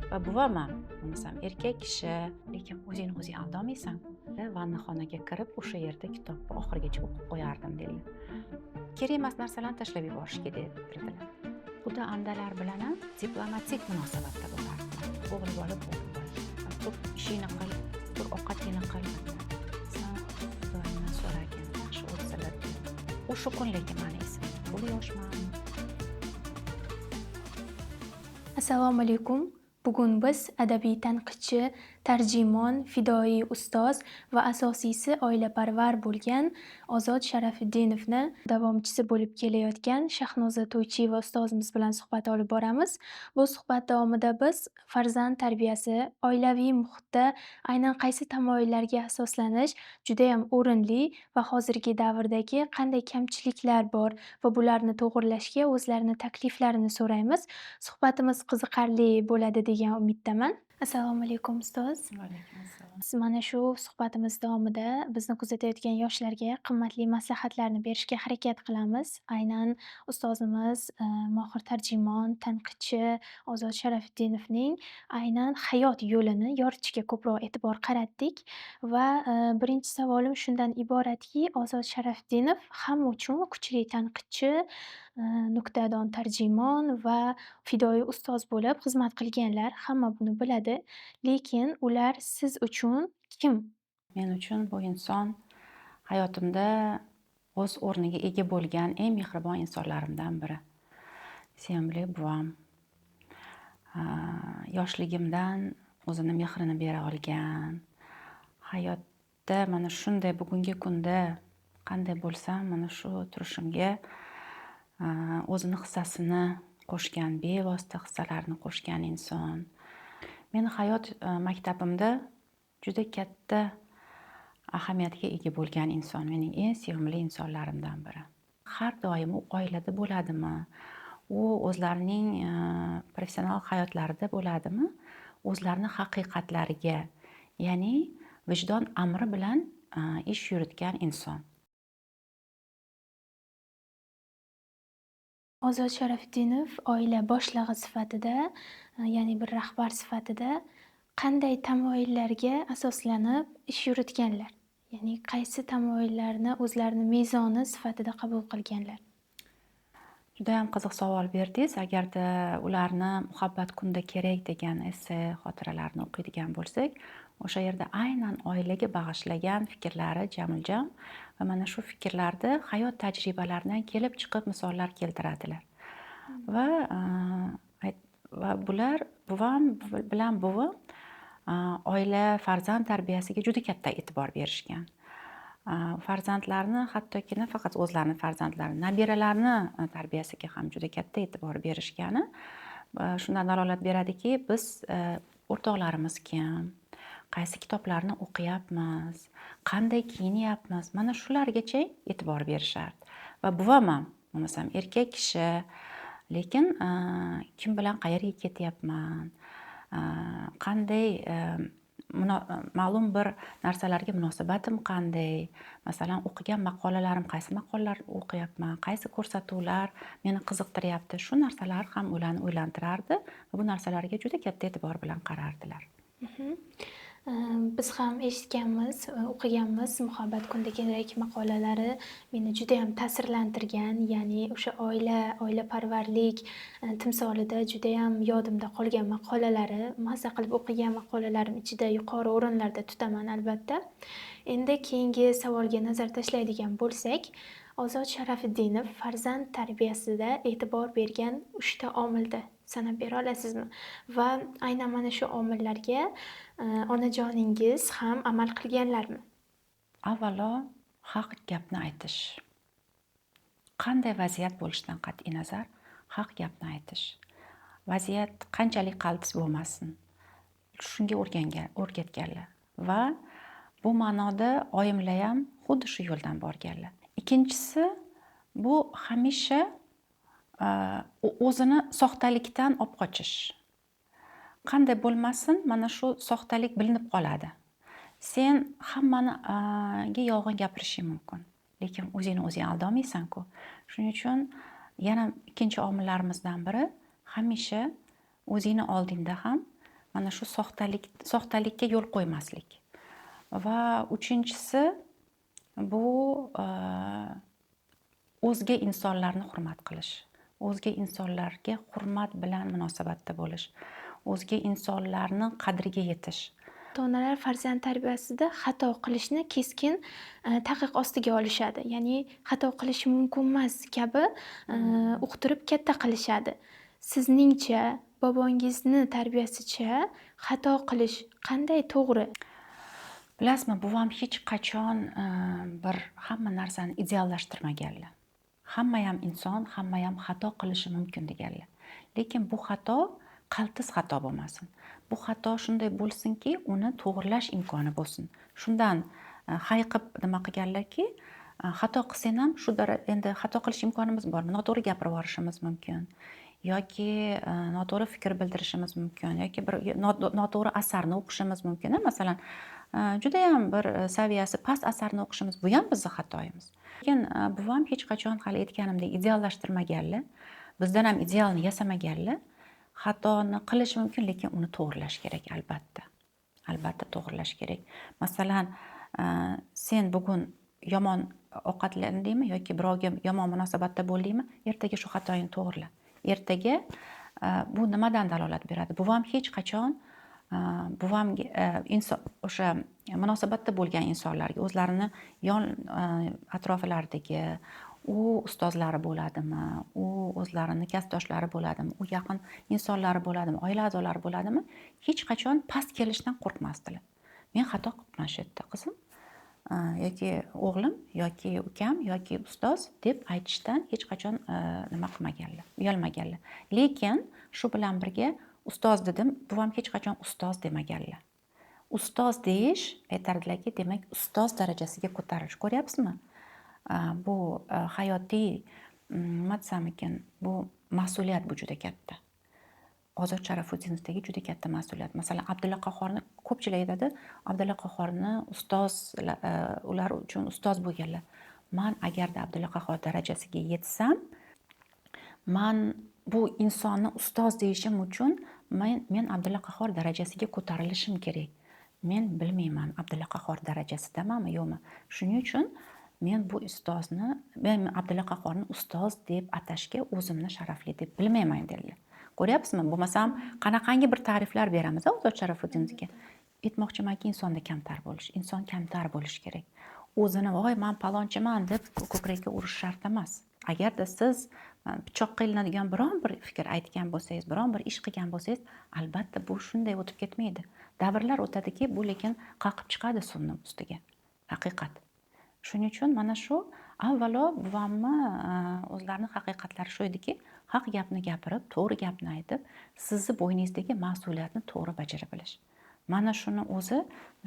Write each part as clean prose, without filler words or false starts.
Va buvam ham, bo'lmasam erkak kishi, lekin o'zingni o'zing aldolmaysan. Vannaxonaga kirib, o'sha yerda kitobni oxirigacha o'qib qo'yardim dedilar. Kerak emas narsalarni tashlab yuborish kerak dedilar. Xudo andalar bilan ham diplomatik munosabatda bo'lardi. O'g'il bola bo'g'il bola. Tur ishingni qil, tur ovqatingni qil. San Xudoyimdan so'ragin, yaxshi o'tsalar deb. O'sha kun lekin mani esimda. To'la yoshman. Assalomu alaykum. Bugun biz adabiy tanqidchi, tarjimon, fidoyi ustoz va asosiysi oilaparvar bo'lgan Ozod Sharafiddinovni davomchisi bo'lib kelayotgan Shahnoza To'ychiyeva ustozimiz bilan suhbat olib boramiz. Bu suhbat davomida biz farzand tarbiyasi, oilaviy muhitda aynan qaysi tamoyillarga asoslanish judayam o'rinli va hozirgi davrdagi qanday kamchiliklar bor va bularni to'g'irlashga o'zlarini takliflarini so'raymiz. Suhbatimiz qiziqarli bo'ladi degan umiddaman. Assalomu alaykum ustoz. Va alaykum assalom. Siz mana shu suhbatimiz davomida bizni kuzatayotgan yoshlarga qimmatli maslahatlarni berishga harakat qilamiz. Aynan ustozimiz, mohir tarjimon, tanqidchi Ozod Sharafiddinovning aynan hayot yo'lini yoritishga ko'proq e'tibor qaratdik va birinchi savolim shundan iboratki, Ozod Sharafiddinov hamma uchun kuchli tanqidchi, nuqtadon tarjimon va fidoyi ustoz bo'lib xizmat qilganlar, hamma buni biladi. Lekin ular siz uchun kim? Men uchun bu inson hayotimda o'z o'rniga ega bo'lgan eng mehribon insonlarimdan biri. Sevimli buvam. Yoshligimdan o'zini mehrini bera olgan, hayotda mana shunday bugungi kunda qanday bo'lsam, mana shu turishimga o'zini hissasini qo'shgan, bevosita hissalarni qo'shgan inson. Meni hayot maktabimda juda katta ahamiyatga ega bo'lgan inson, mening eng sevimli insonlarimdan biri. Har doim u oilada bo'ladimi, u o'zlarining professional hayotlarida bo'ladimi, o'zlarini haqiqatlariga, ya'ni vijdon amri bilan ish yuritgan inson. Ozod Sharafiddinov oila boshlig'i sifatida, ya'ni bir rahbar sifatida qanday tamoyillarga asoslanib ish yuritganlar? Ya'ni qaysi tamoyillarni o'zlarini mezoni sifatida qabul qilganlar? Juda ham qiziq savol berdingiz. Agarda ularni Muhabbat kunda kerak degan esse xotiralarini o'qiydigan bo'lsak, o'sha yerda aynan oilaga bag'ishlagan fikrlari jamil-jam va mana shu fikrlarda hayot tajribalaridan kelib chiqib misollar keltiradilar. Va bular buvam bilan buvim oila farzand tarbiyasiga juda katta e'tibor berishgan. Farzandlarni hattoki nafaqat o'zlarini farzandlarini, nabiralarni tarbiyasiga ham juda katta e'tibor berishgani shundan dalolat beradiki, biz o'rtoqlarimiz kim, qaysi kitoblarni o'qiyapmiz, qanday kiyinyapmiz, mana shulargacha e'tibor berishardi. Va buvam ham, bo'lmasam erkak kishi, lekin kim bilan qayerga ketyapman, qanday ma'lum bir narsalarga munosabatim qanday, masalan, o'qigan maqolalarim, qaysi maqolalar o'qiyapman, qaysi ko'rsatuvlar meni qiziqtiryapti, shu narsalar ham ularni o'ylantirardi va bu narsalarga juda katta e'tibor bilan qarardilar. Biz ham eshitganmiz, o'qiganmiz Muhabbat kunda kerak maqolalari meni juda ham ta'sirlantirgan, ya'ni o'sha oila, oilaparvarlik timsolida juda ham yodimda qolgan maqolalari, mazza qilib o'qigan maqolalarim ichida yuqori o'rinlarda tutaman albatta. Endi keyingi savolga nazar tashlaydigan bo'lsak, Ozod Sharafiddinov farzand tarbiyasida e'tibor bergan 3 ta omilni sanab bera olasizmi? Va aynan mana shu omillarga onajoningiz ham amal qilganlarmi? Avvalo haq gapni aytish. Qanday vaziyat bo'lishidan qat'iy nazar haq gapni aytish. Vaziyat qanchalik qaltis bo'lmasin, shunga o'rgatganlar va bu ma'noda oyimlar ham xuddi shu yo'ldan borganlar. Ikkinchisi, bu hamisha o'zini soxtalikdan olib qochish. Qanday bo'lmasin, mana shu soxtalik bilinib qoladi. Sen hammani yolg'on gapirishing mumkin, lekin o'zingni o'zing aldolmaysan-ku. Shuning uchun yana ikkinchi omillarimizdan biri hamisha o'zingni oldingda ham Mana shu soxtalikka yo'l qo'ymaslik. Va uchinchisi bu o'zga insonlarni hurmat qilish, o'zga insonlarga hurmat bilan munosabatda bo'lish, o'zga insonlarni qadriga yetish. Ota-onalar farzand tarbiyasida xato qilishni keskin taqiq ostiga olishadi. Ya'ni xato qilish mumkin emas kabi uqtirib katta qilishadi. Sizningcha, bobongizni tarbiyasicha xato qilish qanday to'g'ri? Bilasizmi, buvam hech qachon bir hamma narsani ideallashtirmaganlar. Hamma ham inson, hamma ham xato qilishi mumkin deganlar. Lekin bu xato qaltis xato bo'lmasin. Bu xato shunday bo'lsinki, uni to'g'rilash imkoni bo'lsin. Shundan hayiqib nima qilganlarki, xato qilsang ham shu endi xato qilish imkonimiz bor. Noto'g'ri gapirib yuborishimiz mumkin yoki noto'g'ri fikr bildirishimiz mumkin yoki bir noto'g'ri asarni o'qishimiz mumkin. Masalan, judayam bir saviyasi past asarni o'qishimiz, bu ham bizning xatoyimiz. Lekin buvam hech qachon hali aytganimdek ideallashtirmaganlar, bizdan ham idealni yasamaganlar. Xatoni qilish mumkin, lekin uni to'g'rilash kerak albatta. Albatta to'g'rilash kerak. Masalan, sen bugun yomon ovqatlandingmi yoki birovga yomon munosabatda bo'ldingmi, ertaga shu xatoyingni to'g'rila. Ertaga bu nimadan dalolat beradi? Buvam hech qachon buvamga inson o'sha munosabatda bo'lgan insonlarga, o'zlarini yon atroflaridagi u ustozlari bo'ladimi, u o'zlarini kasbdoshlari bo'ladimi, u yaqin insonlari bo'ladimi, oila a'zolari bo'ladimi, hech qachon past kelishdan qo'rqmasdilar. Men xato qilibman shu yerda, qizim yoki o'g'lim yoki ukam yoki ustoz deb aytishdan hech qachon nima qilmaganlar, uyalmaganlar. Lekin shu bilan birga ustoz dedim, buvam hech qachon ustoz demaganlar. Ustoz deyish, aytardilarki, demak ustoz darajasiga ko'tarilish. Ko'ryapsizmi? Bu hayotiy, nima desam ekan, bu mas'uliyat, bu juda katta. Ozod Sharafutdinovdagi juda katta mas'uliyat. Masalan, Abdulla Qahhorni ko'pchilik aytadi, Abdulla Qahhorni ustoz, ular uchun ustoz bo'lganlar. Man agarda Abdulla Qahhor darajasiga yetsam, man bu insonni ustoz deyishim uchun men Abdulla Qahhor darajasiga ko'tarilishim kerak. Men bilmayman Abdulla Qahhor darajasidamanmi, yo'qmi. Shuning uchun men bu ustozni, men Abdulla Qahhorni ustoz deb atashga o'zimni sharafli deb bilmayman dedilar. Ko'ryapsizmi? Bo'lmasam qanaqangi bir ta'riflar beramiz Ozod Sharafutdinovga. Aytmoqchimanki, insonda kamtar bo'lish, inson kamtar bo'lish kerak. O'zini voy men palonchiman deb ko'krakka urish shart emas. Agarda siz pichoqqa ilinadigan biron bir fikr aytgan bo'lsangiz, biron bir ish qilgan bo'lsangiz, albatta bu shunday o'tib ketmaydi. Davrlar o'tadiki, bu lekin qalqib chiqadi suvning ustiga. Haqiqat. Shuning uchun mana shu avvalo buvamni o'zlarini haqiqatlari shu ediki, haq gapni gapirib, to'g'ri gapni aytib, sizni bo'yningizdagi mas'uliyatni to'g'ri bajara bilish. Mana shuni o'zi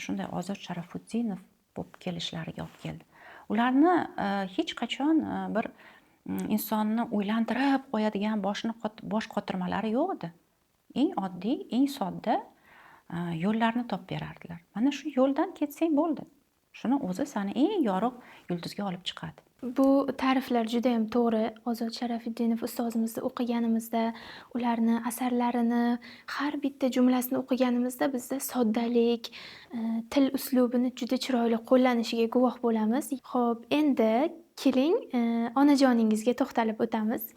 shunday Ozod Sharafutdinov bo'lib kelishlariga olib keldi. Ularni hech qachon bir insonni o'ylantirib qo'yadigan bosh qotirmalari yo'q edi. Eng oddiy, eng sodda yo'llarni topib berardilar. Mana shu yo'ldan ketsang bo'ldi. Shuni o'zi seni eng yorug' yulduzga olib chiqadi. Bu ta'riflar juda ham to'g'ri. Ozod Sharafutdinov ustozimizni o'qiganimizda, ularni asarlarini, har bitta jumlasini o'qiganimizda bizda soddalik, til uslubini juda chiroyli qo'llanishiga guvoh bo'lamiz. Xo'p, endi keling, onajoningizga to'xtalib o'tamiz.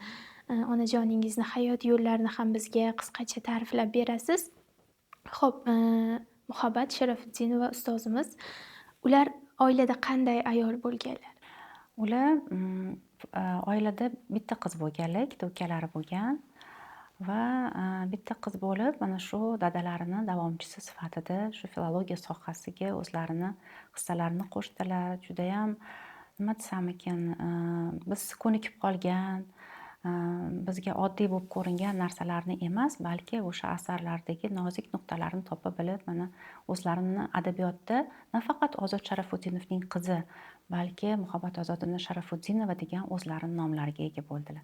Onajoningizni hayot yo'llarini ham bizga qisqacha ta'riflab berasiz. Xo'p, Muhabbat Sharafutdinova ustozimiz, ular oilada qanday ayol bo'lganlar? Ular oilada bitta qiz bo'lganlar, ikkita ukalari bo'lgan va bitta qiz bo'lib, mana shu dadalarini davomchisi sifatida shu filologiya sohasiga o'zlarini hissalarini qo'shdilar. Judayam, nima desam ekan, biz ko'nikib qolgan, bizga oddiy bo'lib ko'ringan narsalarni emas, balki o'sha asarlardagi nozik nuqtalarni topa bilib, mana o'zlarini adabiyotda nafaqat Ozod Sharafutdinovning qizi, balki Muhabbat Ozodovna Sharafutdinova degan o'zlarini nomlariga ega bo'ldilar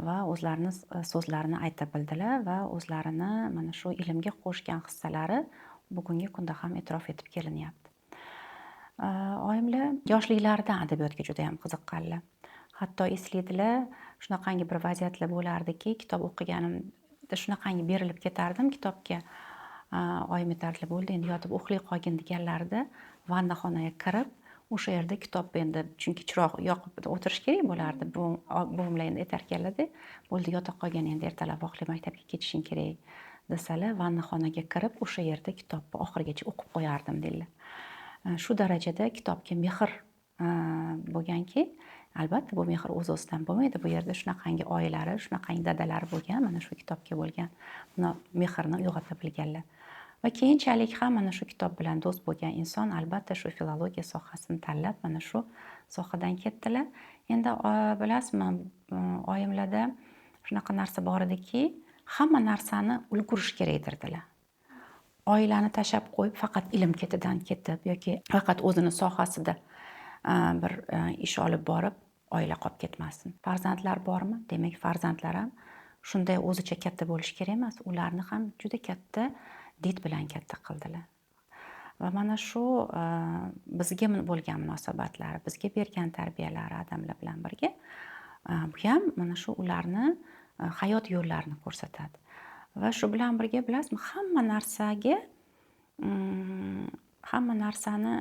va o'zlarini so'zlarini ayta bildilar va o'zlarini mana shu ilmga qo'shgan hissalari bugungi kunda ham e'tirof etib kelinyapti. Oyimlar yoshliklaridan adabiyotga juda ham qiziqqanlar. Hatto eslaydilar, shunaqangi bir vaziyatlar bo'lardiki, kitob o'qiganimda shunaqangi berilib ketardim kitobga. Oyim aytardilar, bo'ldi endi yotib uxlay qolgin deganlarida vannaxonaga kirib o'sha yerda kitob, endi chunki chiroq yoqib o'tirish kerak bo'lardi. Bu buvimlar endi aytarkanlarda, bo'ldi yota qolgin endi ertalab vaqtli maktabga ketishing kerak desalar, vannaxonaga kirib o'sha yerda kitobni oxirigacha o'qib qo'yardim deydilar. Shu darajada kitobga mehr bo'lganki, albatta bu mehr o'z o'zidan bo'lmaydi. Bu yerda shunaqangi oyilari, shunaqangi dadalari bo'lgan, mana shu kitobga bo'lgan mehrni uyg'ota bilganlar. Va keyinchalik ham mana shu kitob bilan do'st bo'lgan inson albatta shu filologiya sohasini tanlab mana shu sohadan ketdilar. Endi bilasizmi, oyimlarda shunaqa narsa bor ediki, hamma narsani ulgurish kerak derdilar. Oilani tashlab qo'yib faqat ilm ketidan ketib yoki faqat o'zini sohasida bir ish olib borib oila qolib ketmasin. Farzandlar bormi? Demak, farzandlar ham shunday o'zicha katta bo'lishi kerak emas. Ularni ham juda katta did bilan katta qildilar. Va mana shu bizga bo'lgan munosabatlari, bizga bergan tarbiyalari adamlar bilan birga, bu ham mana shu ularni hayot yo'llarini ko'rsatadi. Va shu bilan birga bilasizmi, hamma narsaga hamma narsani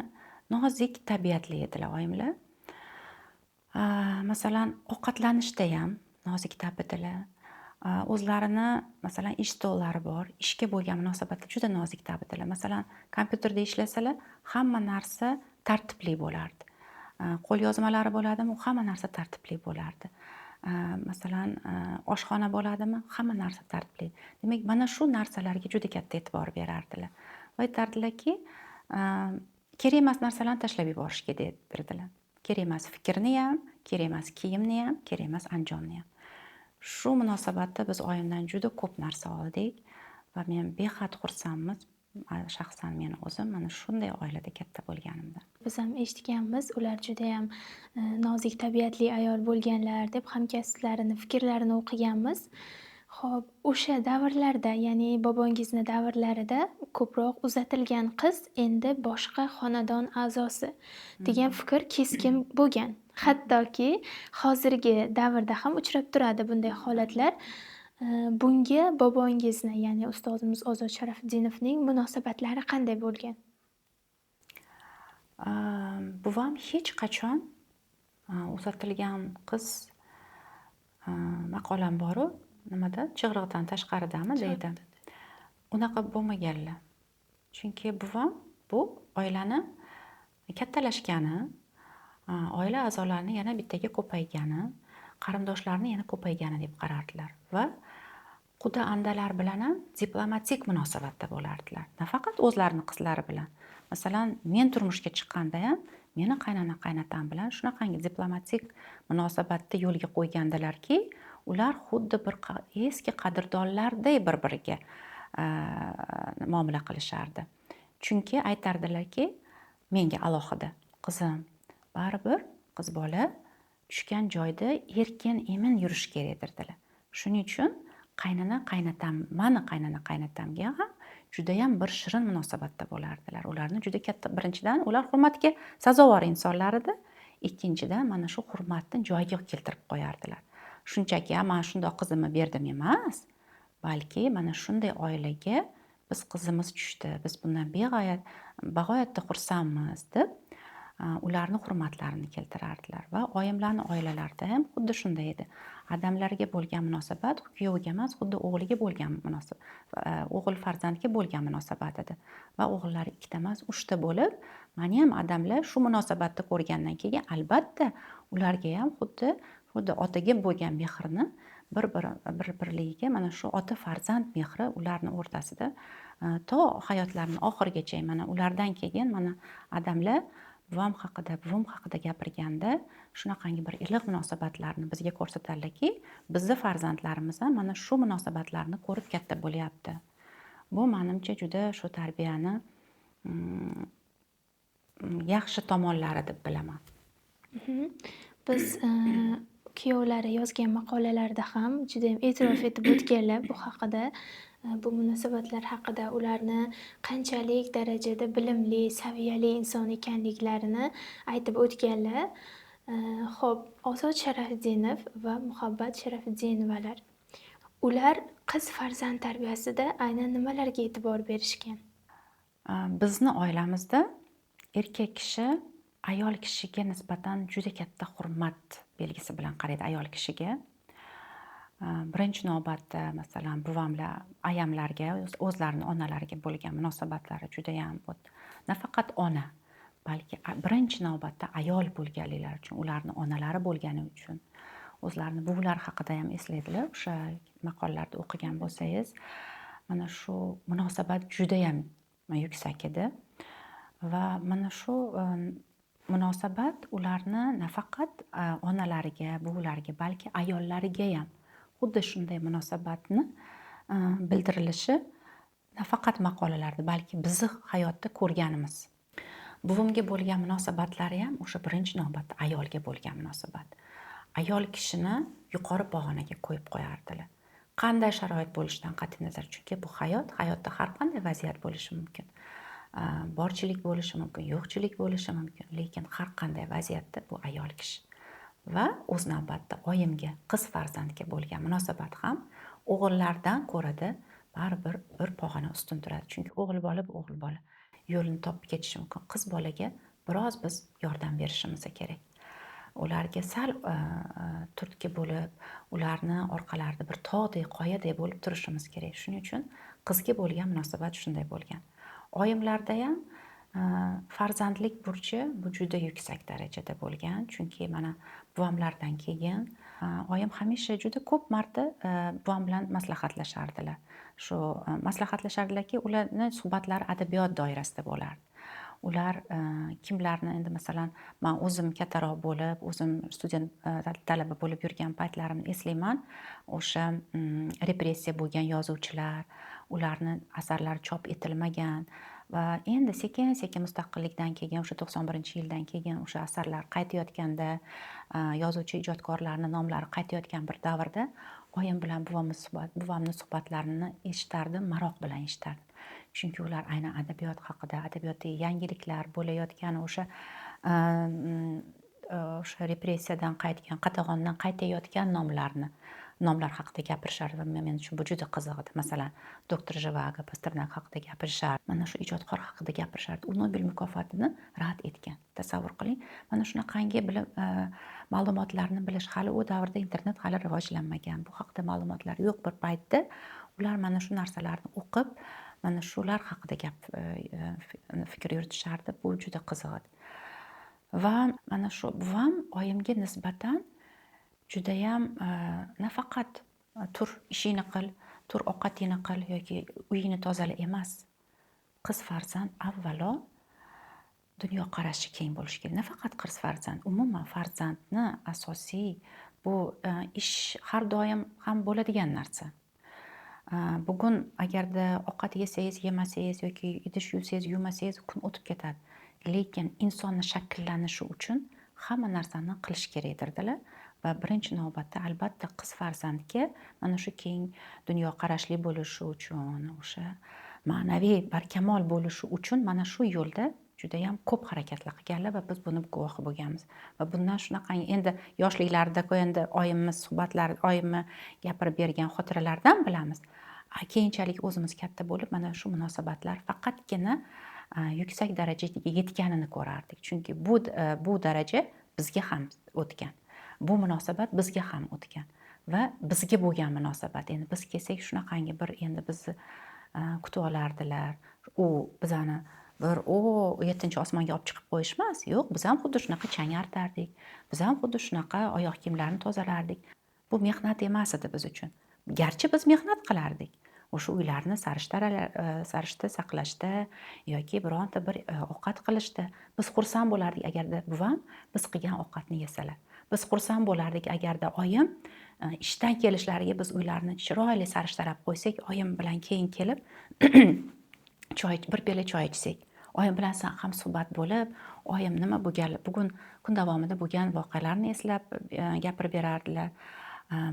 nozik tabiatli edilar oyimlar. Masalan, ovqatlanishda ham nozik tab edilar. O'zlarini masalan ish stollari bor, ishga bo'lgan munosabatda juda nozik tab edilar. Masalan, kompyuterda ishlasalar, hamma narsa tartibli bo'lardi. Qo'lyozmalari bo'ladimi, u hamma narsa tartibli bo'lardi. Masalan, oshxona bo'ladimi, hamma narsa tartibli. Demak, mana shu narsalarga juda katta e'tibor berardilar. Va aytardilarki, kerak emas narsalarni tashlab yuborishga derdilar. Kerak emas fikrni ham, kerak emas kiyimni ham, kerak emas anjomni ham. Shu munosabatda biz oyimdan juda ko'p narsa oldik va men behad xursandmiz. Shaxsan men o'zim mana shunday oilada katta bo'lganimdan. Biz ham eshitganmiz, ular judayam nozik tabiatli ayol bo'lganlar deb hamkasblarini fikrlarini o'qiganmiz. Xo'p, o'sha davrlarda, ya'ni bobongizni davrlarida ko'proq uzatilgan qiz endi boshqa xonadon a'zosi degan fikr keskin bo'lgan. Hattoki hozirgi davrda ham uchrab turadi bunday holatlar. Bunga bobongizni, ya'ni ustozimiz Ozod Sharafiddinovning munosabatlari qanday bo'lgan? Buvam hech qachon uzatilgan qiz maqolam boru, nimada, chig'iriqdan tashqaridami deydi. Unaqa bo'lmaganlar. Chunki buvam bu oilani kattalashgani, oila a'zolarini yana bittaga ko'paygani, qarindoshlarni yana ko'paygani deb qarardilar va quda andalar bilan ham diplomatik munosabatda bo'lardilar. Nafaqat o'zlarini qizlari bilan. Masalan, men turmushga chiqqanda ham meni qaynona qaynatam bilan shunaqangi diplomatik munosabatda yo'lga qo'ygandilarki, ular xuddi bir eski qadrdonlarday bir-biriga muomala qilishardi. Chunki aytardilarki, menga alohida, qizim, baribir qiz bola tushgan joyda erkin, emin yurish kerak derdilar. Shuning uchun qaynona qaynatam, mani qaynona qaynatamga ham judayam bir shirin munosabatda bo'lardilar. Ularni juda katta, birinchidan ular hurmatga sazovor insonlar edi, ikkinchidan mana shu hurmatni joyiga keltirib qo'yardilar. Shunchaki, mana shundoq qizimni berdim emas, balki mana shunday oilaga biz qizimiz tushdi, biz bundan bag'oyatda xursandmiz deb ularni hurmatlarini keltirardilar. Va oyimlarning oilalarida ham xuddi shunday edi. Adamlarga bo'lgan munosabat kuyovga emas, xuddi o'g'liga bo'lgan o'g'il farzandga bo'lgan munosabat edi. Va o'g'illari ikkita emas, uchta bo'lib, meni ham adamlar shu munosabatni ko'rgandan keyin albatta ularga ham xuddi otaga bo'lgan mehrni bir-birligiga mana shu ota farzand mehri ularni o'rtasida to hayotlarining oxirigacha mana ulardan keyin mana adamlar buvam haqida, buvim haqida gapirganda shunaqangi bir iliq munosabatlarni bizga ko'rsatadilarki, bizni farzandlarimiz ham mana shu munosabatlarni ko'rib katta bo'lyapti. Bu menimcha juda shu tarbiyani yaxshi tomonlari deb bilaman. Biz kuyovlari yozgan maqolalarda ham juda ham e'tirof etib o'tganlar bu haqida, bu munosabatlar haqida, ularni qanchalik darajada bilimli, saviyali inson ekanliklarini aytib o'tganlar. Xo'p, Ozod Sharafiddinov va Muhabbat Sharafiddinovalar. Ular Qiz farzand tarbiyasida aynan nimalarga e'tibor berishgan? Bizni oilamizda erkak kishi ayol kishiga nisbatan juda katta hurmat belgisi bilan qaraydi ayol kishiga. Birinchi navbatda, masalan, buvamlar ayamlarga, o'zlarini onalariga bo'lgan munosabatlari judayam, nafaqat ona, balki birinchi navbatda ayol bo'lganliklari uchun, ularni onalari bo'lgani uchun, o'zlarini buvilari haqida ham eslaydilar. O'sha maqolalarda o'qigan bo'lsangiz, mana shu munosabat judayam yuksak edi. Va mana shu munosabat ularni nafaqat onalariga, buvilariga, balki ayollariga ham xuddi shunday munosabatni bildirilishi nafaqat maqolalarda, balki bizni hayotda ko'rganimiz. Buvimga bo'lgan munosabatlari ham o'sha birinchi navbatda ayolga bo'lgan munosabat. Ayol kishini yuqori pog'onaga qo'yib qo'yardilar. Qanday sharoit bo'lishidan qat'iy nazar, chunki bu hayot, hayotda har qanday vaziyat bo'lishi mumkin. Borchilik bo'lishi mumkin, yo'qchilik bo'lishi mumkin, lekin har qanday vaziyatda bu ayol kishi. Va o'z navbatida oyimga, qiz farzandga bo'lgan munosabat ham o'g'illardan ko'rada baribir bir pog'ona ustun turadi. Chunki o'g'il bola bu o'g'il bola yo'lini topib ketishi mumkin. Qiz bolaga biroz biz yordam berishimiz kerak. Ularga sal turtki bo'lib, ularni orqalarida bir tog'dek, qoyadek bo'lib turishimiz kerak. Shuning uchun qizga bo'lgan munosabat shunday bo'lgan. Oyimlarda ham farzandlik burchi bu juda yuksak darajada bo'lgan. Chunki mana buvamlardan keyin oyim hamisha juda ko'p marta buvam bilan maslahatlashardilar. Shu maslahatlashardilarki, ularni suhbatlari adabiyot doirasida bo'lardi. Ular kimlarni endi, masalan, man o'zim kattaroq bo'lib, o'zim student, talaba bo'lib yurgan paytlarimni eslayman. O'sha repressiya bo'lgan yozuvchilar, ularni asarlari chop etilmagan va endi sekin sekin mustaqillikdan keyin, o'sha 91-yildan keyin o'sha asarlar qaytayotganda, yozuvchi ijodkorlarni nomlari qaytayotgan bir davrda oyim bilan buvamni suhbatlarini eshitardim, maroq bilan eshitardim. Chunki ular aynan adabiyot haqida, adabiyotdagi yangiliklar bo'layotgan o'sha o'sha repressiyadan qaytgan, qatag'ondan qaytayotgan nomlar haqida gapirishardi va men uchun bu juda qiziq edi. Masalan, doktor Jivago, Pasternak haqida gapirishardi. Mana shu ijodkor haqida gapirishardi. U Nobel mukofotini rad etgan. Tasavvur qiling. Mana shunaqangi bilim, ma'lumotlarni bilish, hali u davrda internet hali rivojlanmagan. Bu haqida ma'lumotlar yo'q bir paytda ular mana shu narsalarni o'qib, mana shular haqida gap, fikr yuritishardi. Bu juda qiziq edi. Va mana shu buvam oyimga nisbatan judayam nafaqat tur ishingni qil, tur ovqatingni qil yoki uyingni tozala emas. Qiz farzand avvalo dunyoqarashi keng bo'lishi kerak. Nafaqat qiz farzand, umuman farzandni asosiy bu ish har doim ham bo'ladigan narsa. Bugun agarda ovqat yesangiz, yemasangiz yoki idish yuvsangiz, yuvmasangiz kun o'tib ketadi. Lekin insonni shakllanishi uchun hamma narsani qilish kerakdirdilar. Va birinchi navbatda albatta qiz farzandga mana shu keng dunyoqarashli bo'lishi uchun, o'sha ma'naviy barkamol bo'lishi uchun mana shu yo'lda judayam ko'p harakatlar qilganlar va biz buni guvohi bo'lganmiz. Va bundan shunaqangi endi yoshliklarida endi oyimni suhbatlari, oyimni gapirib bergan xotiralardan bilamiz. Keyinchalik o'zimiz katta bo'lib mana shu munosabatlar faqatgina yuksak darajaga yetganini ko'rardik. Chunki bu daraja bizga ham o'tgan. Bu munosabat bizga ham o'tgan va bizga bo'lgan munosabat. Endi biz kelsak shunaqangi bir endi bizni kutib olardilar. U bizani bir u 7-osmonga olib chiqib qo'yish emas. Yo'q, biz ham xuddi shunaqa chang artardik. Biz ham xuddi shunaqa oyoq kiyimlarni tozalardik. Bu mehnat emas edi biz uchun. Garchi biz mehnat qilardik. O'sha uylarni sarishta saqlashda yoki bironta bir ovqat qilishda biz xursand bo'lardik agarda buvam biz qilgan ovqatni yesalar. Biz xursand bo'lardik agarda oyim ishdan kelishlariga biz uylarni chiroyli sarishtalab qo'ysak, oyim bilan keyin kelib choy, bir piyola choy ichsak. Oyim bilan ham suhbat bo'lib, oyim nima bo'lgan, bugun kun davomida bo'lgan voqealarni eslab gapirib berardilar.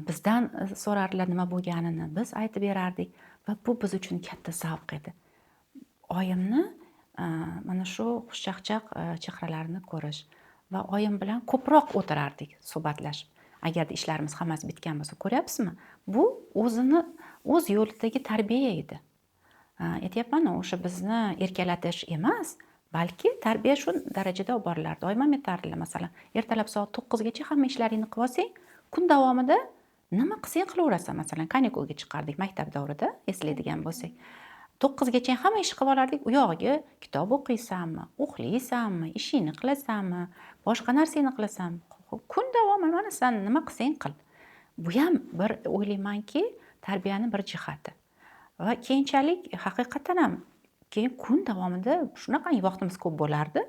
Bizdan so'rardilar nima bo'lganini, biz aytib berardik va bu biz uchun katta zavq edi. Oyimni mana shu xushchaqchaq chehralarini ko'rish va oyim bilan ko'proq o'tirardik suhbatlashib. Agarda ishlarimiz hammasi bitgan bo'lsa, ko'ryapsizmi? Bu o'zini o'z yo'lidagi tarbiya edi. Aytyapman, o'sha bizni erkalatish emas, balki tarbiya shu darajada olib borilardi. Oyim ham aytardilar, masalan, ertalab soat 9 gacha hamma ishlaringni qilib olsang, kun davomida nima qilsang qilaverasan. Masalan, kanikulga chiqardik maktab davrida, eslaydigan bo'lsak. 9 gacha hamma ish qilib olardik. U yog'iga kitob o'qiysanmi, uxlaysanmi, ishingni qilasanmi, boshqa narsangni qilasanmi? Kun davomida mana san nima qilsang qil. Bu ham bir o'ylaymanki, tarbiyani bir jihati. Va keyinchalik haqiqatan ham keyin kun davomida shunaqangi vaqtimiz ko'p bo'lardi.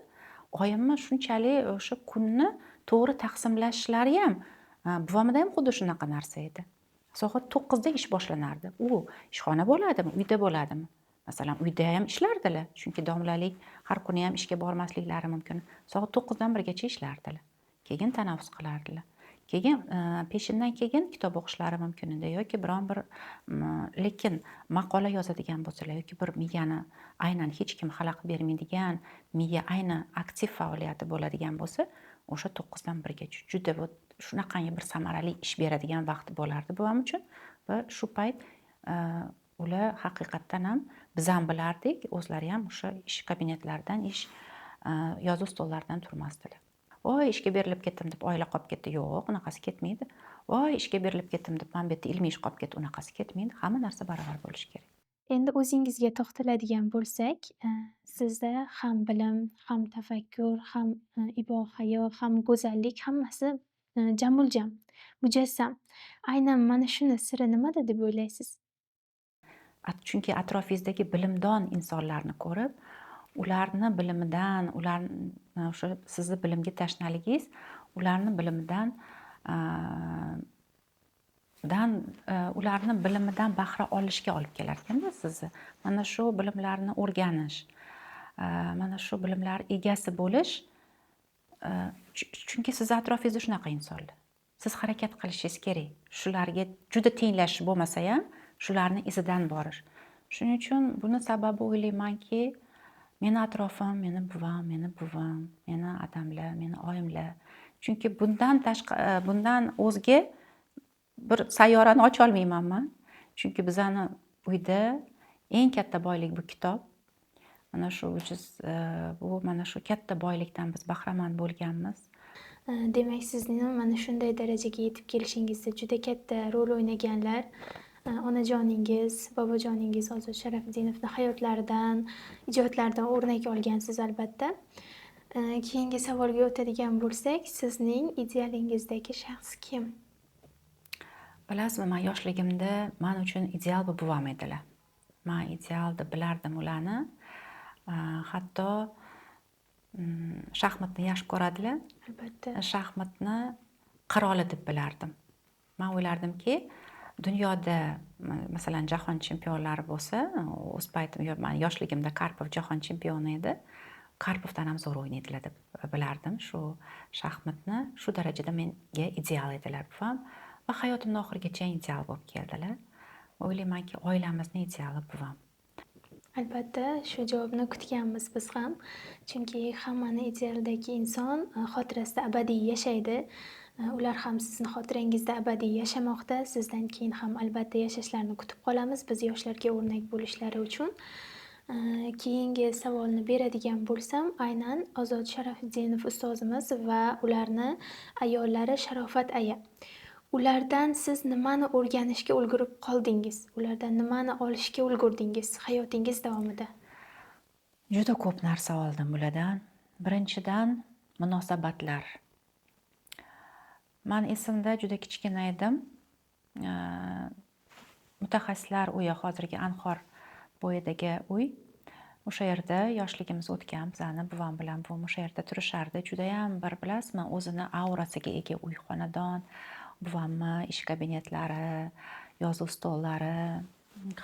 Oyimni shunchalik o'sha kunni to'g'ri taqsimlashlari ham, buvamda ham xuddi shunaqa narsa edi. Soat 9 da ish boshlanardi. U ishxona bo'ladimi, uyda bo'ladimi? Masalan, uyda ham ishlardilar, chunki domlalik har kuni ham ishga bormasliklari mumkin. Soat 9 dan 1 gacha ishlardilar. Keyin tanaffus qilardilar. Keyin peshindan keyin kitob o'qishlari mumkin edi yoki biron bir lekin maqola yozadigan bo'lsalar yoki bir miyani aynan hech kim xalaqit bermaydigan, miya aynan aktiv faoliyati bo'ladigan bo'lsa, o'sha 9 dan 1 gacha juda shunaqangi bir samarali ish beradigan vaqt bo'lardi buvam uchun. Va shu payt ular haqiqatdan ham biz ham bilardik, o'zlari ham o'sha ish kabinetlaridan, ish yozuv stollaridan turmasdilar. Voy, ishga berilib ketdim deb oila qolib ketdi. Yo'q, unaqasi ketmaydi. Voy, ishga berilib ketdim deb mana bu yerda ilmiy ish qolib ketdi, unaqasi ketmaydi. Hamma narsa barobar bo'lishi kerak. Endi o'zingizga to'xtaladigan bo'lsak, sizda ham bilim, ham tafakkur, ham ibo-hayo, ham go'zallik hammasi jamuljam, mujassam. Aynan mana shuni siri nimada deb o'ylaysiz? Chunki atrofingizdagi bilimdon insonlarni ko'rib, ularni bilimidan, ularni o'sha sizni bilimga tashnaligingiz, ularni bilimidan ularni bilimidan bahra olishga olib kelar ekanda sizni. Mana shu bilimlarni o'rganish, mana shu bilimlar egasi bo'lish, chunki sizni atrofingizda shunaqa insonlar. Siz harakat qilishingiz kerak. Shularga juda tenglashish bo'lmasa ham, shularni izidan borish. Shuning uchun buni sababi o'ylaymanki, meni atrofim, meni buvam, meni buvim, meni adamlar, meni oyimlar. Chunki bundan tashqari, bundan o'zga bir sayyorani ocha olmayman man. Chunki bizani uyda eng katta boylik bu kitob. Mana shu bu mana shu katta boylikdan biz bahramand bo'lganmiz. Demak, sizni mana shunday darajaga yetib kelishingizda juda katta rol o'ynaganlar onajoningiz, bobojoningiz Ozod Sharafiddinovni hayotlaridan, ijodlaridan o'rnak olgansiz albatta. Keyingi savolga o'tadigan bo'lsak, sizning idealingizdagi shaxs kim? Bilasizmi, men yoshligimda men uchun ideal bu buvam edilar. Men ideal deb bilardim ularni. Hatto shaxmatni yaxshi ko'radilar. Albatta. Shaxmatni qiroli deb bilardim. Men o'ylardimki, dunyoda masalan jahon chempionlari bo'lsa, o'z paytim, men yoshligimda Karpov jahon chempioni edi. Karpovdan ham zo'r o'ynaydilar deb bilardim. Shu shaxmatni shu darajada menga ideal edilar buvam va hayotimni oxirigacha ideal bo'lib keldilar. O'ylaymanki, oilamizni ideali buvam. Albatta, shu javobni kutganmiz biz ham. Chunki hammani idealidagi inson xotirasida abadiy yashaydi. Ular ham sizni xotirangizda abadiy yashamoqda. Sizdan keyin ham albatta yashashlarini kutib qolamiz, biz yoshlarga o'rnak bo'lishlari uchun. Keyingi savolni beradigan bo'lsam, aynan Ozod Sharafiddinov ustozimiz va ularni ayollari Sharofat aya. Ulardan siz nimani o'rganishga ulgurib qoldingiz? Ulardan nimani olishga ulgurdingiz hayotingiz davomida? Juda ko'p narsa oldim ulardan. Birinchidan munosabatlar. Men esimda juda kichkina edim. Mutaxassislar uyi, hozirgi Anhor bo'yidagi uy. O'sha yerda yoshligimiz o'tgan, bizani buvam bilan buvim o'sha yerda turishardi. Judayam bir, bilasizmi, o'zini aurasiga ega uy, xonadon, buvamni ish kabinetlari, yozuv stollari,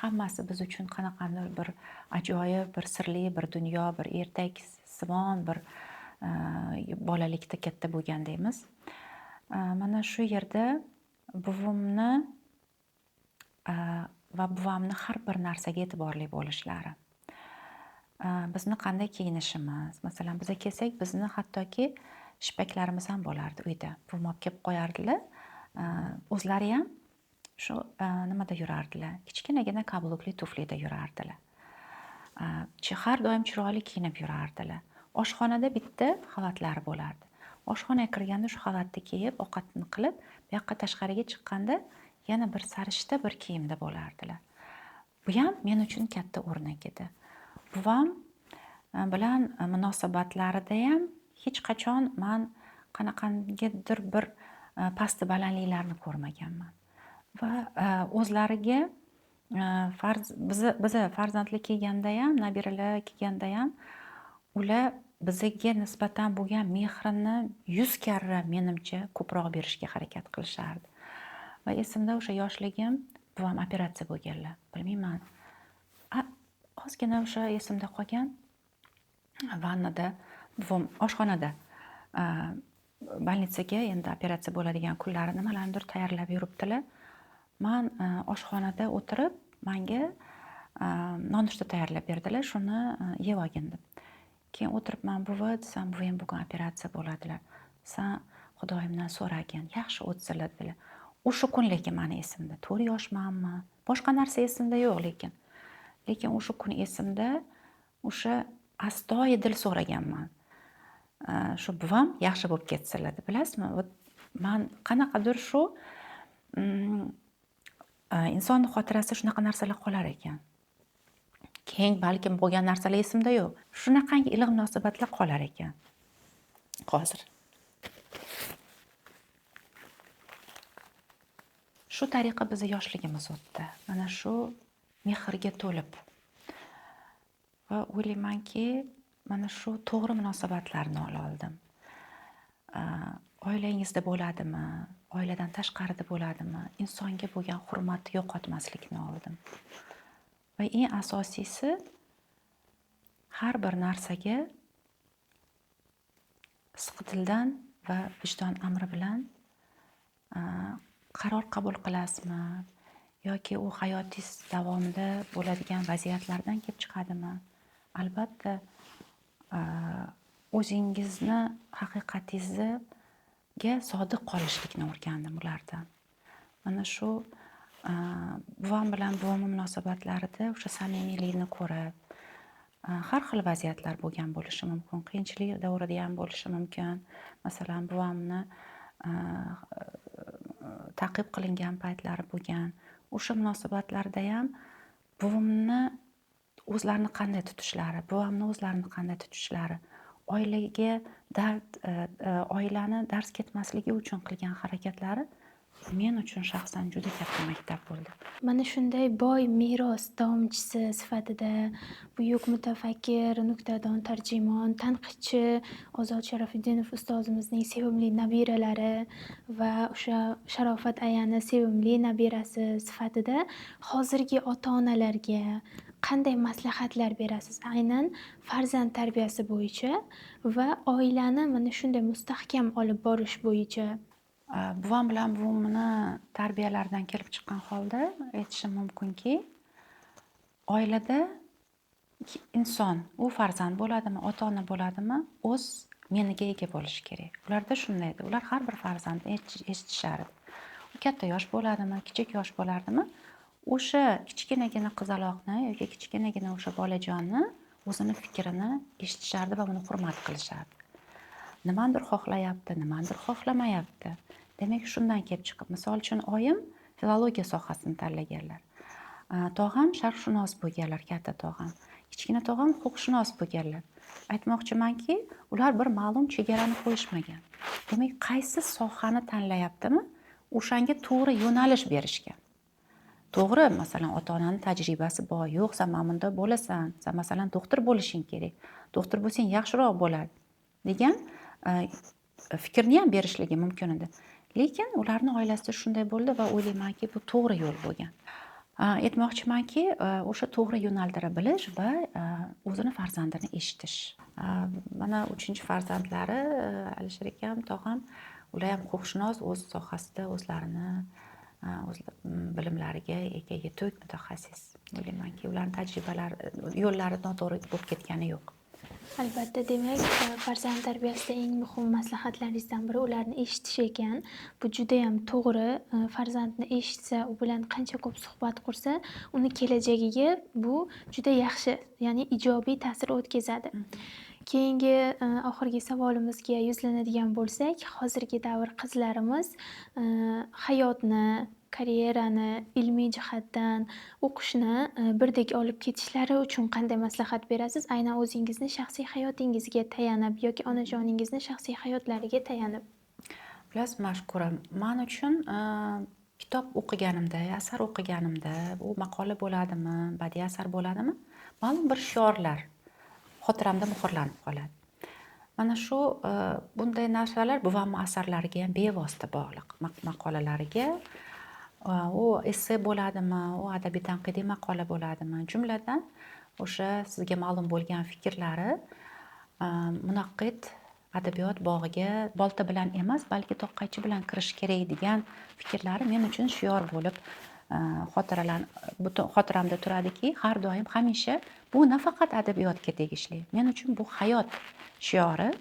hammasi biz uchun qanaqandir bir ajoyib, bir sirli bir dunyo, bir ertak simon bir bolalikda katta bo'lgandaymiz. Mana shu yerda buvimni va buvamni har bir narsaga e'tiborli bo'lishlari. Bizni qanday kiyinishimiz, masalan, biza kelsak, bizni hattoki shipaklarimiz ham bo'lardi uyda. Buvim olib kelib qo'yardilar. O'zlari ham shu nimada yurardilar, kichkinagina kablukli tuflida yurardilar. Har doim chiroyli kiyinib yurardilar. Oshxonada bitta xalatlari bo'lardi. Oshxonaga kirganda shu xalatni kiyib, ovqatni qilib, bu yoqqa tashqariga chiqqanda yana bir sarishta bir kiyimda bo'lardilar. Bu ham men uchun katta o'rnak edi. Buvam bilan munosabatlarida ham hech qachon man qanaqangidir bir pasti balandliklarni ko'rmaganman. Va o'zlariga biza farzandli kelganda ham, nabiralar kelganda ham ular bizaga nisbatan bo'lgan mehrini 100 karra menimcha ko'proq berishga harakat qilishardi. Va esimda o'sha yoshligim, buvam operatsiya bo'lganlar. Bilmayman. Ozgina o'sha esimda qolgan, vannada, buvam oshxonada больницаga endi operatsiya bo'ladigan kunlari nimalarnidir tayyorlab yuribdilar. Man oshxonada o'tirib, menga nonushta tayyorlab berdilar, shuni yeb olgin deb. Keyin o'tiribman, buva desam, buvim bugun operatsiya bo'ladilar. San Xudoyimdan so'ragin, yaxshi o'tsinlar dedilar. O'sha kun lekin meni esimda, 4 yoshmanmi, boshqa narsa esimda yo'q lekin. Lekin o'sha kun esimda, o'sha astoydil so'raganman. Shu buvam yaxshi bo'lib ketsinlar deb, bilasizmi? Man qanaqadir shu insonni xotirasida shunaqa narsalar qolar ekan. Keyin balkim bo'lgan narsalar esimda yo'q. Shunaqangi iliq munosabatlar qolar ekan. Hozir. Shu tariqa bizni yoshligimiz o'tdi. Mana shu mehrga to'lib. Va o'ylaymanki, mana shu to'g'ri munosabatlarni ola oldim. Oilangizda bo'ladimi, oiladan tashqarida bo'ladimi, insonga bo'lgan hurmatni yo'qotmaslikni oldim. Va eng asosiysi, har bir narsaga sidqidildan va vijdon amri bilan qaror qabul qilasizmi yoki u hayotingiz davomida bo'ladigan vaziyatlardan kelib chiqadimi? Albatta, o'zingizni haqiqatingizga sodiq qolishlikni o'rgandim ulardan. Mana shu buvam bilan buvamning munosabatlarida o'sha samimiylikni ko'rib, har xil vaziyatlar bo'lgan bo'lishi mumkin, qiyinchilik davrida ham bo'lishi mumkin. Masalan, buvamni ta'qib qilingan paytlari bo'lgan. O'sha munosabatlarda ham buvimni o'zlarini qanday tutishlari, buvamni o'zlarini qanday tutishlari, oilaga dard, oilani dars ketmasligi uchun qilgan harakatlari men uchun shaxsan juda katta maktab bo'ldi. Mana shunday boy meros davomchisi sifatida buyuk mutafakkir, nuktadon, tarjimon, tanqidchi Ozod Sharafiddinov ustozimizning sevimli nabiralari va o'sha Sharofat ayani sevimli nabirasi sifatida hozirgi ota-onalarga qanday maslahatlar berasiz? Aynan farzand tarbiyasi bo'yicha va oilani mana shunday mustahkam olib borish bo'yicha. Buvam bilan buvimni tarbiyalaridan kelib chiqqan holda aytishim mumkinki, oilada inson, u farzand bo'ladimi, ota-ona bo'ladimi, o'z meniga ega bo'lishi kerak. Ularda shunday edi. Ular har bir farzandni eshitishardi. U katta yosh bo'ladimi, kichik yosh bo'lardimi, o'sha kichkinagina qizaloqni yoki kichkinagina o'sha bolajonni o'zini fikrini eshitishardi va uni hurmat qilishardi. Nimadir xohlayapti, nimadir xohlamayapti. Demak, shundan kelib chiqib, misol uchun oyim filologiya sohasini tanlaganlar. Tog'am sharqshunos bo'lganlar, katta tog'am. Kichkina tog'am huquqshunos bo'lganlar. Aytmoqchimanki, ular bir ma'lum chegarani qo'yishmagan. Demak, qaysi sohani tanlayaptimi, o'shanga to'g'ri yo'nalish berishgan. To'g'ri, masalan, ota-onaning tajribasi bor, yo'q, sen mana bunda bo'lasan, sen masalan doktor bo'lishing kerak. Doktor bo'lsang yaxshiroq bo'ladi degan fikrni ham berishligi mumkin edi. Lekin ularning oilasida shunday bo'ldi va o'ylaymanki, bu to'g'ri yo'l bo'lgan. Aytmoqchimanki, o'sha to'g'ri yo'naltira bilish va o'zini farzandini eshitish. Mana 3-farzandlari Alisher akam, tog'am, ular ham huquqshunos, o'z sohasida o'zlarini o'z bilimlariga ega yetuk mutaxassis. O'ylaymanki, ularning tajribalari, yo'llari noto'g'ri bo'lib ketgani yo'q. Albatta, demak, farzand tarbiyasida eng muhim maslahatlaringizdan biri ularni eshitish ekan. Bu judayam to'g'ri. Farzandni eshitsa, u bilan qancha ko'p suhbat qursa, uni kelajagiga bu juda yaxshi, ya'ni ijobiy ta'sir o'tkazadi. Keyingi, oxirgi savolimizga yuzlanadigan bo'lsak, hozirgi davr qizlarimiz hayotni, karyerani, ilmiy jihatdan o'qishni birdek olib ketishlari uchun qanday maslahat berasiz? Aynan o'zingizni shaxsiy hayotingizga tayanib yoki onajoningizni shaxsiy hayotlariga tayanib. Bilasiz, Mashkura, man uchun kitob o'qiganimda, asar o'qiganimda, u maqola bo'ladimi, badiiy asar bo'ladimi, ma'lum bir shiorlar xotiramda muhrlanib qoladi. Mana shu bunday narsalar buvamni asarlariga ham bevosita bog'liq. Maqolalariga, u esse bo'ladimi, u adabiy tanqidiy maqola bo'ladimi, jumladan o'sha sizga ma'lum bo'lgan fikrlari, munaqqid adabiyot bog'iga bolta bilan emas, balki tokqaychi bilan kirish kerak degan fikrlari men uchun shior bo'lib, butun xotiramda turadiki, har doim, hamisha bu nafaqat adabiyotga tegishli, men uchun bu hayot shiori.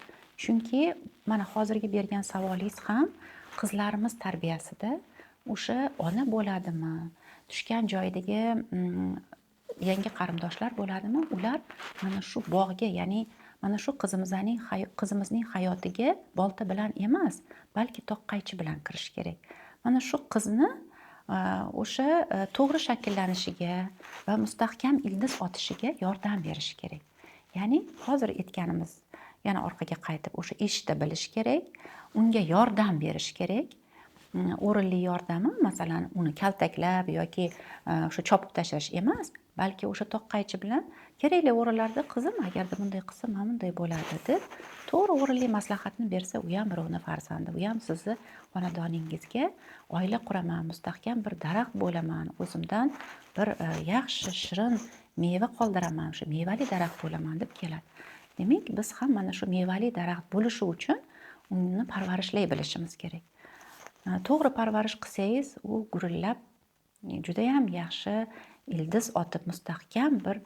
Chunki mana hozirgi bergan savolingiz ham qizlarimiz tarbiyasida o'sha ona bo'ladimi, tushgan joyidagi yangi qarindoshlar bo'ladimi, ular mana shu bog'ga, ya'ni mana shu qizimizning hayotiga bolta bilan emas, balki tokqaychi bilan kirish kerak. Mana shu qizni o'sha to'g'ri shakllanishiga va mustahkam ildiz otishiga yordam berish kerak. Ya'ni hozir aytganimiz, yana orqaga qaytib, o'sha eshita bilish kerak, unga yordam berish kerak. O'rinli yordami, masalan, uni kaltaklab yoki o'sha chopib tashlash emas, balki o'sha tokqaychi bilan kerakli o'rinlarda, qizim, agarda bunday qilsa, mana bunday bo'ladi deb to'g'ri o'rinli maslahatni bersa, u ham birovni farzandi, u ham sizni xonadoningizga oila quraman, mustahkam bir daraxt bo'laman, o'zimdan bir yaxshi shirin meva qoldiraman, o'sha mevali daraxt bo'laman deb keladi. Demak, biz ham mana shu mevali daraxt bo'lishi uchun uni parvarishlay bilishimiz kerak. To'g'ri parvarish qilsangiz, u gurillab judayam yaxshi ildiz otib, mustahkam bir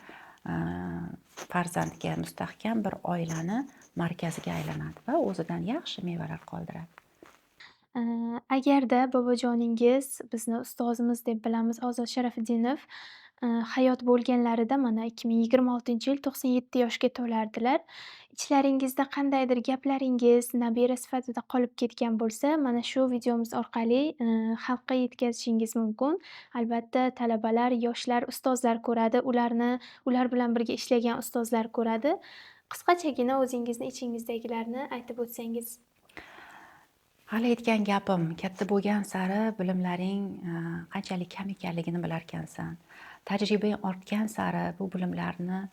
farzandga, mustahkam bir oilani markaziga aylanadi va o'zidan yaxshi mevalar qoldiradi. Agarda bobojoningiz, bizni ustozimiz deb bilamiz, Ozod Sharafiddinov hayot bo'lganlarida, mana 2026-yil 97 yoshga to'lardilar. Ichlaringizda qandaydir gaplaringiz nabira sifatida qolib ketgan bo'lsa, mana shu videomiz orqali xalqqa yetkazishingiz mumkin. Albatta, talabalar, yoshlar, ustozlar ko'radi, ularni, ular bilan birga ishlagan ustozlar ko'radi. Qisqachagina o'zingizni ichingizdagilarni aytib o'tsangiz. Hali aytgan gapim, katta bo'lgan sari bilimlaring qanchalik kam ekanligini bilarkansan. Tajribang ortgan sari bu bilimlarni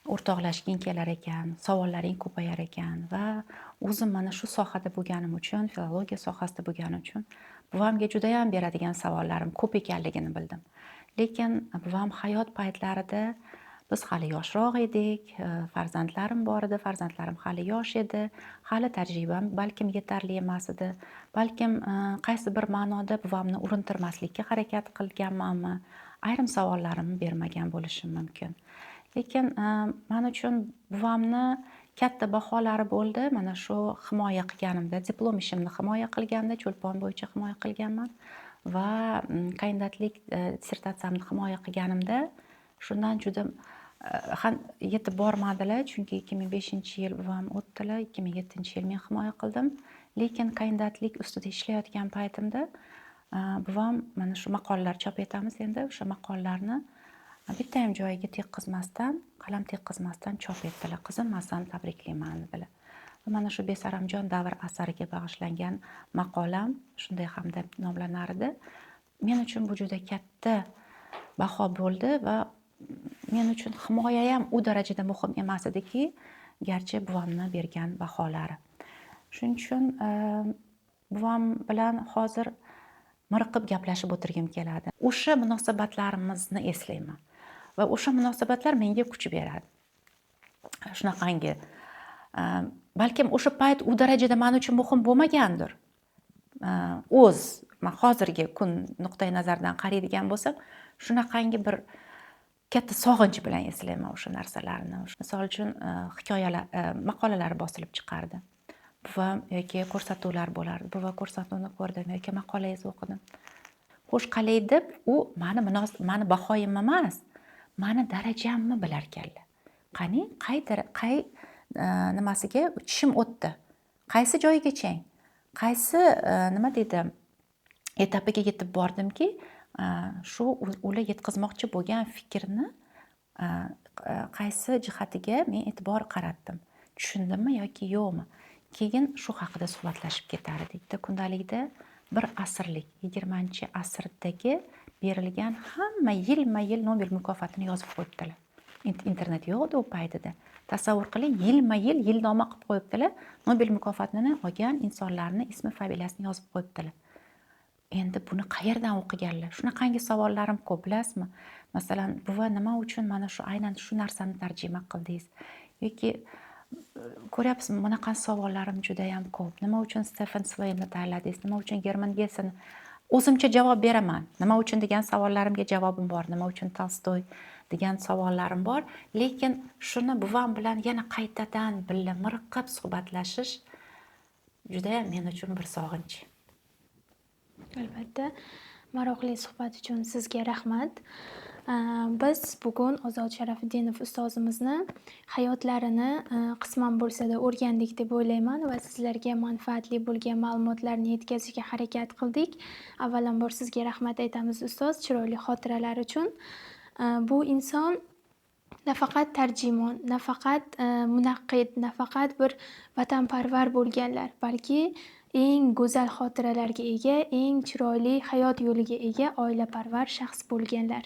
o'rtoqlashging kelar ekan, savollaring ko'payar ekan va o'zim mana shu sohada bo'lganim uchun, filologiya sohasida bo'lganim uchun buvamga judayam beradigan savollarim ko'p ekanligini bildim. Lekin buvam hayot paytlarida biz hali yoshroq edik, farzandlarim bor edi, farzandlarim hali yosh edi, hali tajribam balkim yetarli emas edi, balkim qaysi bir ma'noda buvamni urintirmaslikka harakat qilganmanmi, ayrim savollarimni bermagan bo'lishim mumkin. Lekin men uchun buvamni katta baholari bo'ldi. Mana shu himoya qilganimda, diplom ishimni himoya qilganda, Cho'lpon bo'yicha himoya qilganman va kandidatlik dissertatsiyamni himoya qilganimda shundan juda yetib bormadilar, chunki 2005-yil buvam o'tdilar, 2007-yil men himoya qildim. Lekin kandidatlik ustida ishlayotgan paytimda buvam mana shu maqolalar chop etamiz endi, o'sha maqolalarni bitta ham joyiga tekkizmasdan, qalam tekkizmasdan chop etdilar. Qizim, men seni tabriklayman dedilar. Va mana shu Besaramjon davr asariga bag'ishlangan maqolam shunday ham deb nomlanar edi. Men uchun bu juda katta baho bo'ldi va men uchun himoya ham u darajada muhim emas ediki, garchi buvamni bergan baholari. Shuning uchun buvam bilan hozir miriqib gaplashib o'tirgim keladi. O'sha munosabatlarimizni eslayman va o'sha munosabatlar menga kuch beradi. Shunaqangi, balkim o'sha payt u darajada men uchun muhim bo'lmagandir. O'z men hozirgi kun nuqtai nazaridan qaraydigan bo'lsam, shunaqangi bir Katta sog'inch bilan eslayman o'sha narsalarni. Misol uchun, hikoyalar, maqolalar bosilib chiqardi buvam yoki ko'rsatuvlar bo'lardi. Buva, ko'rsatuvni ko'rdim yoki maqolangizni o'qidim, xo'sh, qalay deb u mani bahoyim emas, mani darajamni bilarkanlar. Qani, qay nimasiga tishim o'tdi, qaysi joyigachang, qaysi nima deydi, etapiga yetib bordimki, shu ular yetkazmoqchi bo'lgan fikrni qaysi jihatiga men e'tibor qaratdim, tushundimmi yoki yo'qmi. Keyin shu haqida suhbatlashib ketar edik. Kundalikda bir asrlik, 20-asrdagi berilgan hamma yilma yil Nobel mukofotini yozib qo'yibdilar. Internet yo'q edi u paytida. Tasavvur qiling, yilma yil yilnoma qilib qo'yibdilar, Nobel mukofotini olgan insonlarni ismi familiyasini yozib qo'yibdilar. Endi buni qayerdan o'qiganlar? Shunaqangi savollarim ko'p, bilasizmi? Masalan, buva, nima uchun mana shu, aynan shu narsani tarjima qildingiz? Yoki ko'ryapsizmi, bunaqa savollarim judayam ko'p. Nima uchun Stefen Sveynni tanladingiz? Nima uchun German Gesseni? O'zimcha javob beraman. Nima uchun degan savollarimga javobim bor. Nima uchun Tolstoy degan savollarim bor. Lekin shuni buvam bilan yana qaytadan birga miriqib suhbatlashish judayam men uchun bir sog'inch. Albatta, maroqli suhbat uchun sizga rahmat. Biz bugun Ozod Sharafiddinov ustozimizni hayotlarini qisman bo'lsa-da o'rgandik deb o'ylayman va sizlarga manfaatli bo'lgan ma'lumotlarni yetkazishga harakat qildik. Avvalambor sizga rahmat aytamiz, ustoz, chiroyli xotiralar uchun. Bu inson nafaqat tarjimon, nafaqat munaqqid, nafaqat bir vatanparvar bo'lganlar, balki eng go'zal xotiralarga ega, eng chiroyli hayot yo'liga ega oilaparvar shaxs bo'lganlar.